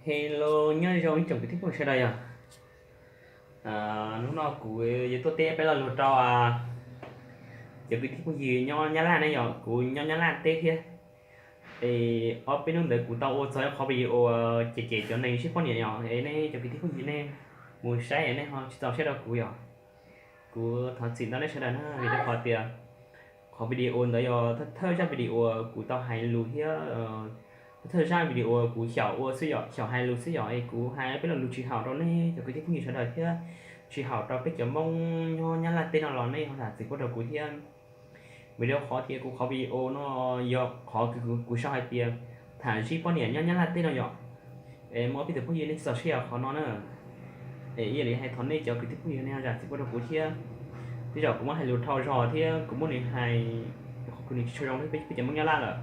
Hello, nyob zoo ib tsoom kwv tij phooj ywg sawv daws yog. Hnub no kuv yuav tuaj teb peb lo lus rau cov kwv tij phooj ywg nyob Nyab Laj ne yog, kuv nyob Nyab Laj teb thiab. Es ob peb hnub ntawd kuv tau ua txog qhov video cem cem cov neeg zij poj niam yog, es nej cov kwv tij phooj ywg nej mus saib nej ho tsis txaus siab rau kuv yog. Kuv thov txim ntau nej sawv daws na, vim rau qhov tias qhov video ntawd yog thawj zaj video kuv tau hais lus thiab, thawj zaj video kuv xyaum ua xwb yog, xyaum hais lus xwb yog, es kuv hais peb lo lus tsis haum rau nej cov kwv tij phooj ywg sawv daws thiab tsis haum rau peb cov Hmoob nyob Nyab Laj teb no los nej ho zam txim pub rau kuv thiab. Vim rau qhov tias kuv qhov video no yog qhov kuv sau hais tias tham zij poj niam nyob Nyab Laj teb no yog. Es muaj peb tus phooj ywg nej tsis txaus siab qhov no na. Es ib yam li hais thov nej cov kwv tij phooj ywg nej ho zam txim pub rau kuv thiab. Tej zaum kuv muab hais lus dhau zog thiab kuv muab nws hais, kuv nws tsis tshua zoo peb cov Hmoob Nyab Laj lawm,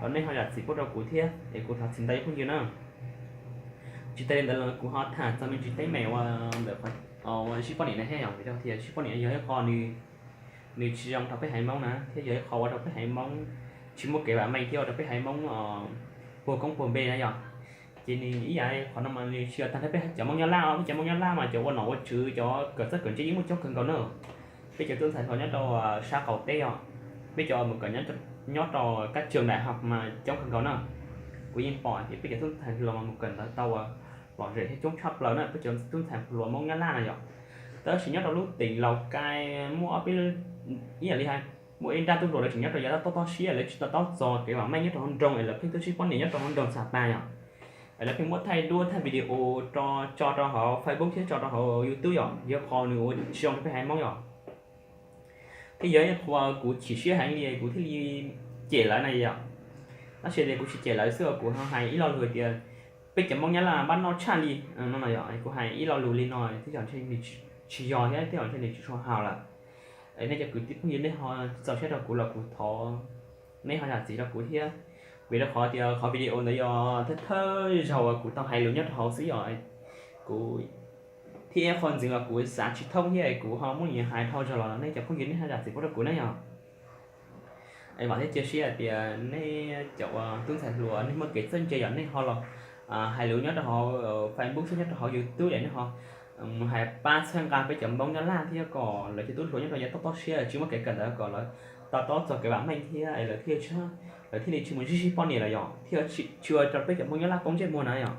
thov nej ho zam txim pub rau kuv thiab es kuv thov txim ntau ib phooj ywg na. Tsis tas li ntawd los kuv ho tham txog me ntsis teeb meem ua ntawm qhov zij poj niam na thiab yog, vim rau tias zij poj niam yog ib qho nws tsis zoo rau peb haiv Hmoob na thiab yog ib qho ua rau peb haiv Hmoob tsis muaj kev vam meej thiab ua rau peb haiv Hmoob puag koob puag npe na yog. Ces nws ib yam qhov no mas nws tsis yog tag nrho peb cov Hmoob Nyab Laj, peb cov Hmoob Nyab Laj mas cov ua nom ua tswv, cov kawm txawj kawm ntse yeej muaj coob kawg nkaus na. Peb cov tub ntxhais hluas nyob rau sab qaum teb os, peb cov mus kawm nyob rau kab tsoom daim hauv mas coob kawg nkaus na. Kuv yeej pom tias peb cov tub ntxhais hluas mas mus kawm ntawv tau ua lom zem thiab coob tshaj plaws na, peb cov tub ntxhais hluas Hmoob Nyab Laj na yog. Tab sis nyob rau lub teem Laus Kai muaj ob peb, ib yam li hais, muaj ib nrab tub hluas lawv tseem nyob rau yav tob tob siab, lawv tsis to taub txog kev vam meej nyob rau hauv nroog es lawv pheej tuaj zij poj niam nyob rau hauv nroog xam paj yog. Es lawv pheej muab thaij duab thaij video tso rau hauv Facebook thiab tso rau hauv YouTube yog, yog qhov nws ua tsis zoo rau peb haiv Hmoob yog. Thiab yog ib qho kuv chim siab heev li kuv thiaj li cem lawv na yog. Tab sis tias kuv tsis cem lawv xwb, kuv ho hais ib lo lus tias peb cov Hmoob Nyab Laj npab noj tshaj li no no yog, kuv hais ib lo lus li no tej zaum ntshe nws tsis yog thiab tej zaum ntshe nws tsis tshua haum lawm. Nej cov kwv tij phooj ywg nej ho txaus siab rau kuv los kuv thov nej ho zam txim rau kuv thiab. Vim rau qhov tias qhov video ntawd yog thawj thawj zaug uas kuv tau hais lus nyob rau hauv xwb yog, kuv thiab ib qho ntxiv los kuv xav tsis thoob thiab kuv ho muab nws hais dhau zog los nej cov phooj ywg nej ho zam txim pub rau kuv na yog. Es vam thiab cia siab hais tias nej cov uas tub ntxhais hluas nej muaj kev txawj ntse yog nej ho los hais lus nyob rau hauv Facebook thiab nyob rau hauv YouTube es nej ho mus hais pab txhawb nqa peb cov Hmoob Nyab Laj thiab kom lawv cov tub hluas nyob rau yav tob tob siab tsis muaj kev kawm ntawv kom lawv to taub txog kev vam meej thiab es lawv thiaj, lawv thiaj li tsis mus zij zij poj niam lawm yog, thiaj tsis ua rau peb cov Hmoob Nyab Laj poob ntsej muag na yog.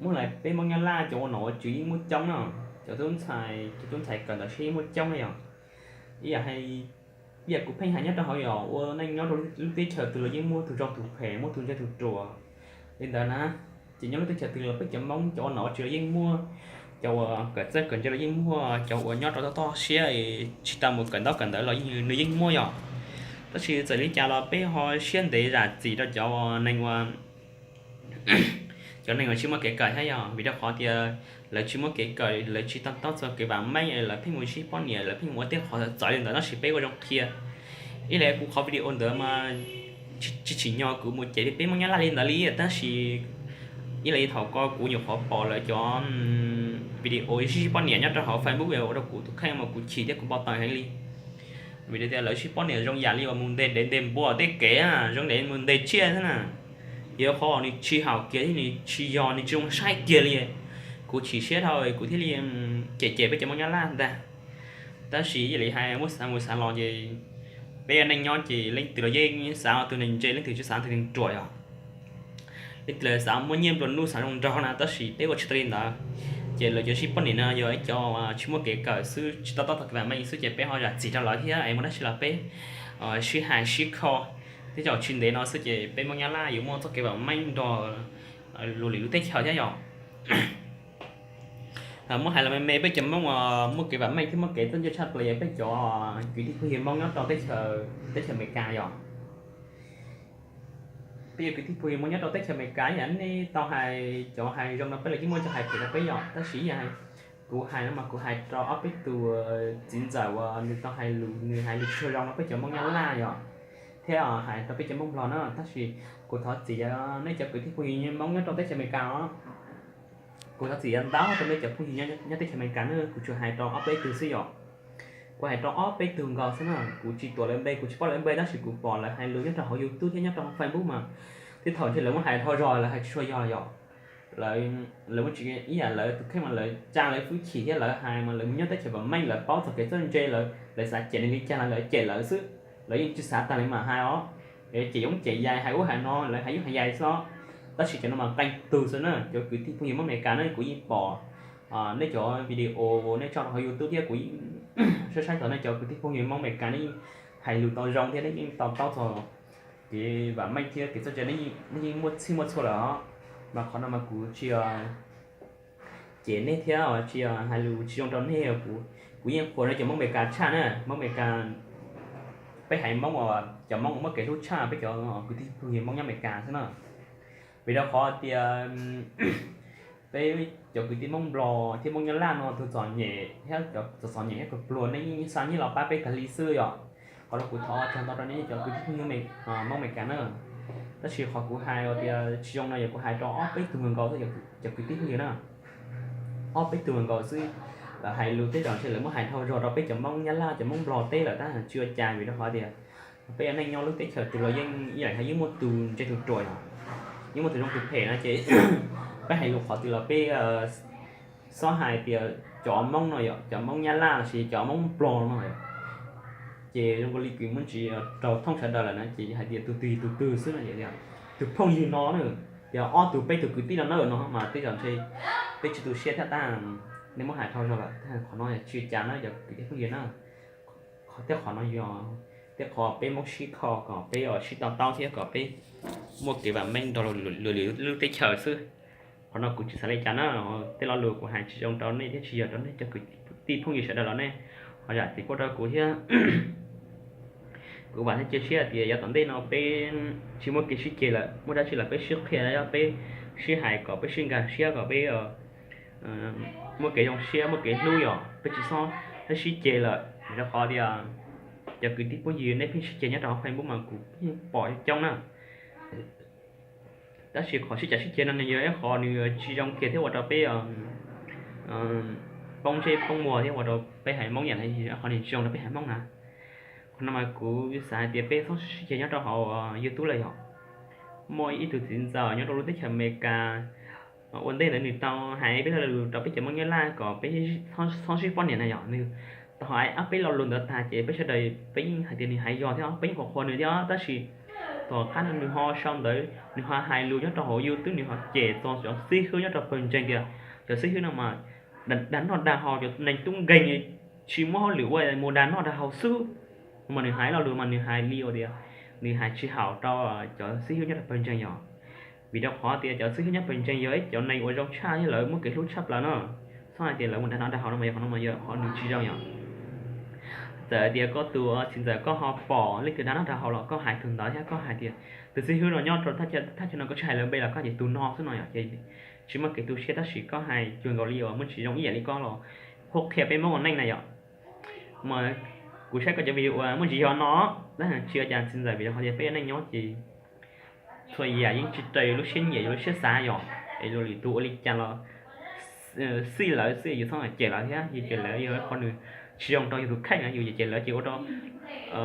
Muab hais peb Hmoob Nyab Laj cov ua nom ua tswv yeej muaj coob no, cov tub ntxhais, cov tub ntxhais kawm ntawv siab yeej muaj coob na yog. Ib yam hais, ib yam kuv pheej hais nyob rau hauv yog ua neej nyob rau lub teb chaws twg los yeej muaj tus zoo tus phem, muaj tus ntse tus ruam li ntawd na. Ces nyob lub teb chaws twg los peb cov Hmoob cov ua nom ua tswv los yeej muaj, cov uas kawm txawj kawm ntse los yeej muaj, cov uas nyob rau toj toj siab tsis tau mus kawm ntaub kawm ntawv los nws yeej muaj yog. Tab sis txawm li cas los peb ho siab ntev zam txim rau cov neeg uas cov neeg uas tsis muaj kev kawm thiab yog, vim rau qhov tias lawv tsis muaj kev kawm, lawv tsis to taub txog kev vam meej, lawv pheej mus zij poj niam, lawv pheej mus ua tej qhov txawv li ntawd tab sis peb ua zoo qhia. Ib leeg kuv qhov video ntawd mas tsis tsim nyog kuv mus cem peb Hmoob Nyab Laj li ntawd li, tab sis ib leeg thaum ko kuv nyuam qhuav pom lawv cov video zij poj niam nyob rau hauv Facebook ua rau kuv tus kheej mas kuv chim thiab kuv npau taws heev li. Vim tias lawv zij poj niam zoo yam li uas mus nte dev nte npua tej kev, zoo li mus nte tsiaj xwb na. Yog qhov nws tsis haum kiag thiab nws tsis yog, nws tsis zoo saib kiag li. Kuv chim siab dhau kuv thiaj li cem cem peb cov Hmoob Nyab Laj ntag. Tab sis ib yam li hais muab xav mus xav los ces peb ua neej nyob ces leej twg los yeej xav tus neeg ntse, leej twg tsis xav tus neeg ruam yog. Leej twg los xav muaj nyiaj nplua nuj xav zoo nraug na, tab sis peb ua tsis tau li ntawd. Ces lawv cov zij poj niam no yog ib co tsis muaj kev kawm xwb, tsis to taub txog kev vam meej xwb ces peb ho zam txim rau lawv thiab es muaj dab tsi los peb sib hais sib kho. Tej zaum tsis ntev no xwb ces peb Hmoob Nyab Laj yuav muaj txoj kev vam meej nrog luag lwm lub teb chaws thiab yog. Muab hais los me me peb cov Hmoob uas muaj kev vam meej thiab muaj kev txawj ntse tshaj plaws yog peb cov kwv tij phooj ywg Hmoob nyob rau teb chaws Amelikas yog. Peb cov kwv tij phooj ywg Hmoob nyob rau teb chaws Amelikas yog nej tau hais cov hais zoo rau peb los yeej muaj cov hais phem rau peb yog, tab sis yog kuv hais no mas kuv hais rau ob peb tus txiv ntxawm uas nws tau hais lus, nws hais lus tsis tshua zoo rau peb cov Hmoob Nyab Laj yog, thiab hais rau peb cov Hmoob Nplog na, tab sis kuv thov txim nej cov kwv tij phooj ywg Hmoob nyob rau teb chaws Amelikas os. Kuv thov txim ntau rau nej cov phooj ywg nyob teb chaws Amelikas na, kuv tsuas hais rau ob peb tug xwb yom. Kuv hais rau ob peb tug nkaus xwb na, kuv tsis tuam lawv npe, kuv tsis paub lawv npe, tab sis kuv pom lawv hais lus nyob rau hauv YouTube thiab nyob rau hauv Facebook mas tej thaum ntshe lawv muab hais dhau zog lawv hais tsis tshua yog yom. Lawv, lawv muaj tsis ib yam lawv tus kheej mas lawv tsa lawv hwj chim thiab lawv hais mas lawv nyob teb chaws vam meej lawv paub txog kev txawj ntse lawv, lawv xav cem nws li cas los lawv cem lawv xwb, lawv yeej tsis xav tas li mas hais os. Cem yoob cem yais hais ub hais no lawv hais yoob hais yais xwb. Tab sis cov no mas qee tug xwb na, cov kwv tij phooj ywg Hmoob Amelikas na kuv yeej pom nej cov video nej tso rau hauv YouTube thiab kuv yeej saib saib txog nej cov kwv tij phooj ywg Hmoob Amelikas nej yeej hais lus tau zoo thiab nej yeej to taub txog kev vam meej thiab kev txawj ntse, nej yeej muaj txhij muaj txhua lawm os. Mas qhov no mas kuv tsis cem nej thiab tsis hais lus tsis zoo rau nej, kuv yeej qhuas nej cov Hmoob Amelikas tshaj na, Hmoob Amelikas peb haiv Hmoob uas cov Hmoob uas muaj kev hlub tshaj peb cov kwv tij phooj ywg Hmoob nyob Amelikas xwb na. Vim rau qhov tias peb cov kwv tij Hmoob Nplog thiab Hmoob Nyab Laj no tus txom nyem thiab cov txom nyem thiab pluag pluag nej yeej xa nyiaj los pab peb tag li xwb yom. Qhov no kuv thov ua tsaug ntau rau nej cov kwv tij phooj ywg Hmoob Amelikas na. Tab sis qhov kuv hais tias tsis zoo no yog kuv hais rau ob peb tug nkaus nkaus xwb cov kwv tij phooj ywg na. Ob peb tug nkaus nkaus xwb, lawv hais lus tej zaum ntshe lawv muab hais dhau zog rau peb cov Hmoob Nyab Laj cov Hmoob Nplog teb lawm tab tsis ua cas vim rau qhov tias peb neej nyob lub teb chaws twg los yeej ib yam yeej muaj tus ntse tus ruam yom, yeej muaj tus zoo tus phem no ces peb hais lus qhov twg los peb xob hais tias cov Hmoob no yom, cov Hmoob Nyab Laj lossis cov Hmoob Nplog no ces zoo li kws muaj ntsis raug thooj sawv daws lawm na ces hais tias tus twg tus twg xwb no, tus phooj ywg no na, yog ob tug peb tug kwv tij no na no mas tej zaum ntshe peb tsis tu siab thiab tab nej muab hais dhau zog lawm, qhov no tsis ua cas na cov kwv tij phooj ywg na. Qhov thiab qhov no yog tej qhov peb Hmoob sib kho kom peb sib to taub thiab kom peb muaj kev vam meej rau lwm lub teb chaws xwb. Qhov no kuv tsis xav li cas na, tej lo lus kuv hais tsis zoo rau nej thiab tsis yog rau nej cov kwv tij phooj ywg sawv daws los nej ho zam txim pub rau kuv thiab. Kuv vam thiab cia siab tias yav tom ntej no peb tsis muaj kev sib ceg lawm, muaj dab tsi los peb sib qhia, peb sib hais kom peb sib nkag siab kom peb muaj kev zoo siab muaj kev hlub yom, peb tsis txhob sib ceg lawm. Rau qhov tias cov kwv tij phooj ywg nej pheej sib ceg nyob rau hauv Facebook mas kuv yeej pom coob na. Tab sis qhov sib cav sib ceg no nws yog ib qho nws tsis zoo kiag thiab ua rau peb poob ntsej poob muag thiab ua rau peb haiv Hmoob yam qhov nws tsis zoo rau peb haiv Hmoob na. Qhov no mas kuv xav hais tias peb txhob sib ceg nyob rau hauv YouTube lawm yom. Muaj ib tug txiv ntxawm nyob rau lub teb chaws Amelikas ua ntej ntawd nws tau hais peb lo lus rau peb cov Hmoob Nyab Laj kom peb txhob sib poj niam na yom. Nws tau hais ob peb lo lus ntawd tag ces peb sawv daws peb yeej hais tias nws hais yog thiab peb yeej qhuas qhuas nws thiab, tab sis tom qab no nws ho sau ntawv nws ho hais lus nyob rau hauv YouTube nws ho cem txog cov xib hwb nyob rau pawg ntseeg tias cov xib hwb no mas dag noj dag haus, cov neeg tub nkeeg tsis muaj hauj lwm ua mus dag noj dag haus xwb. Mas nws hais lo lus mas nws hais li ua tias nws hais tsis haum rau cov xib hwb nyob rau pawg ntseeg yom. Vim rau qhov tias cov xib hwb nyob pawg ntseeg yog ib cov neeg uas zoo tshaj thiab lawv muaj kev hlub tshaj plaws no. Txhob hais tias lawv mus dag noj dag haus no mas yog qhov no mas yog qhov nws tsis zoo yom. Txawm tias koj tus txiv ntxawm koj ho pom leej twg dag noj dag haus los koj hais tus ntawd thiab koj hais tias tus xib hwb no nyob rau thaj chaw no koj tsis hais lawv npe los koj hais tias tus no xwb no yom ces tsis muaj kev tu siab, tab sis koj hais cuag nkaus li uas muaj tsis zoo ib yam li koj los qhuab qhia peb Hmoob ua neej na yom. Mas kuv saib koj cov video uas muaj ntsis yog no, tab tsis ua cas txiv ntxawm, vim rau qhov tias peb ua neej nyob ces txhua yam yeej tsis raws yus lub siab nyiam yus lub siab xav yom. Es luag lwm tus ua li cas los xij lawv xwb, yus txhob cem lawv thiab, yus cem lawv yog qhov nws tsis zoo rau yus tus kheej na, yus cem lawv ces ua rau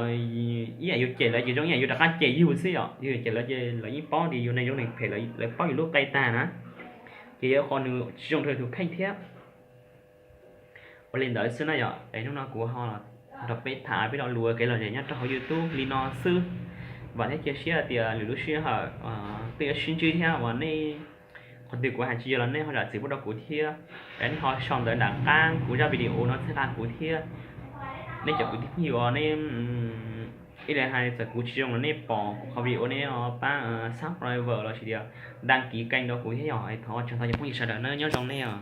ib yam yus cem lawv ces zoo ib yam yus rov qab cem yus xwb yom. Yus cem lawv ces lawv yeej paub tias yus neeg zoo neeg phem, lawv paub yus lub qe tag na, ces yog qhov nws tsis zoo rau yus tus kheej thiab. Ua li ntawd xwb na yom, es hnub no kuv ho nrog peb tham peb lo lus kev lom zem nyob rau hauv YouTube li no xwb. Vam thiab cia siab tias lwm lub sij hawm peb yuav sib ntsib thiab uas nej, qhov twg kuv hais tsis yog los nej ho zam txim pub rau kuv thiab, es nej ho sau ntawv nram qab kuv zaj video no txhawb nqa kuv thiab. Nej cov kwv tij phooj ywg uas nej, ib leeg hais txawm kuv tsis zoo los nej pom kuv qhov video nej pab subscribe lossis tias đăng ký kênh rau kuv thiab yom. Thov ua tsaug ntau cov phooj ywg sawv daws na, nyob zoo nej os.